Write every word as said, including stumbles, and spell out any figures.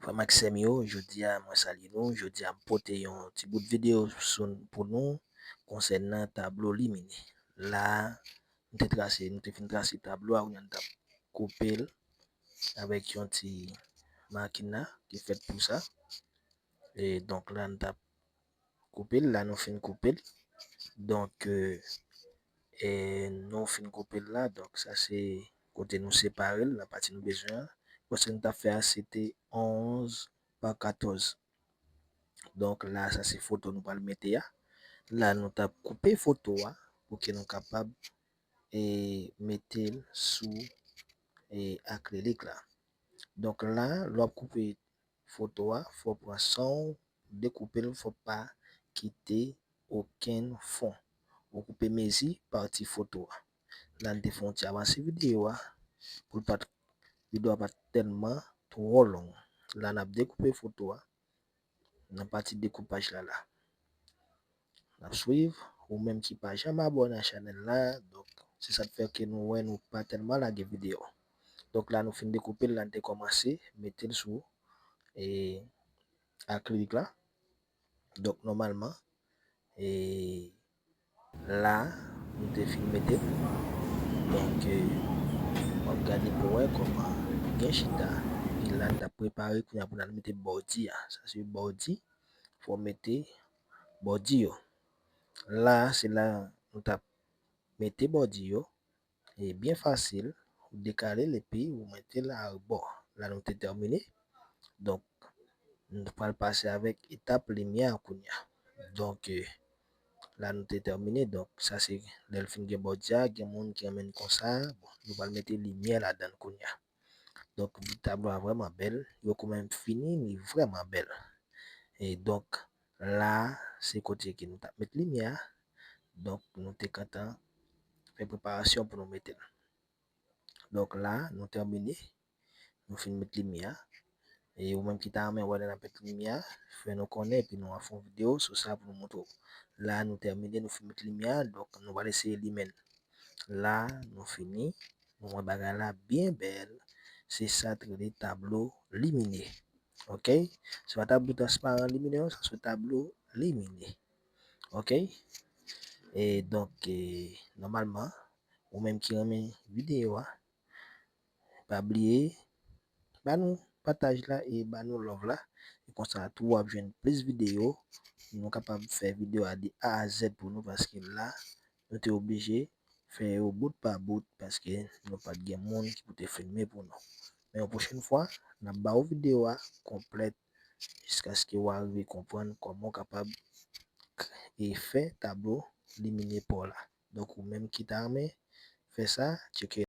Frè m ak sè m yo, jodi a mwen salye nou. Jodi a m pote yon ti bout videyo sou, pou nou konsènan tablo limine. La a, nou te trase, nou te fin trase tablo a, kounye a nou t ap koupe l avèk yon ti makina ki fèt pou sa. E donk la nou t ap koupe l, la nou fin koupe l. Donk, e, e nou fin koupe l la, donk sa se kote nou separe l, nan pati nou bezwen an. Pòs nou t ap fè a, se te onz pa katòz. Donk la, sa se foto nou pral mete a. La, nou t ap koupe foto a pou ke nou kapab, e, mete l sou, e, akrilik la. Donk la, lè w ap koupe foto a, fò w pran san w, dekoupe l, fò w pa kite okenn fon. Ou koupe mezi pati foto a. La, n te fè yon ti avanse videyo a, pou l pa t, videyo a pa t tèlman twò long. La, n ap dekoupe foto a nan pati dekoupaj la, la. N ap swiv, ou menm ki pa janm abòne a chanèl la, donk, se sa k fè ke nou wè nou pa tèlman lage videyo. Donk, la, nou fin dekoupe l, la, n te kòmanse mete l sou, e, akrilik la. Donk, nòmalman, e, la, nou te fin mete l. Donk, e, w ap gade pou wè kòman li byen chita. Epi la, n t ap prepare kounye a pou n al mete bòdi a. Sa se bòdi, fò w mete bòdi yo. La, se la nou t ap mete bòdi yo. E byen fasil, ou dekale l epi ou mete l arebò. La, nou te tèmine. Donk, nou pral pase avèk etap limyè a kounye a. Donk, e, la, nou te tèmine. Donk, sa se lè l fin gen bòdi a, gen moun ki renmen l konsa. Bon, nou pral mete limyè ladan l kounye a. Donk, tablo a vrèman bèl. Yo koumenn fini, li vrèman bèl. E donk, la, se kote ke nou t ap met limyè a. Donk, nou te gentan fè preparasyon pou nou mete l. Donk, la, nou tèmine. Nou fin met limyè a. E ou menm ki ta renmen wè lè n ap met limyè a, fè nou konnen, epi nou a fè yon videyo sou sa pou nou montre w. La, nou tèmine, nou fin met limyè a, donk, nou pral eseye limen l. La, nou fini. Nou wè bagay la byen bèl. Se sa k rele tablo limine. Oke? Se pa tablo transparan limine, non, sa se tablo limine. Oke? E donk, e, nòmalman, ou menm ki renmen videyo a, pa bliye ba nou pataj la e ba nou love la. E konsa tou w ap jwenn plis videyo. Nou kapab fè videyo a de A a Z pou nou, paske la, nou te oblije fè yo bout pa bout paske nou pa t gen moun ki pou te filme pou nou. Men yon pwochèn fwa, n ap ba w videyo a konplèt jiskaske w arive konprann kòman w kapab k-, e fè tablo limine pa w la. Donk, ou menm ki ta renmen fè sa, tcheke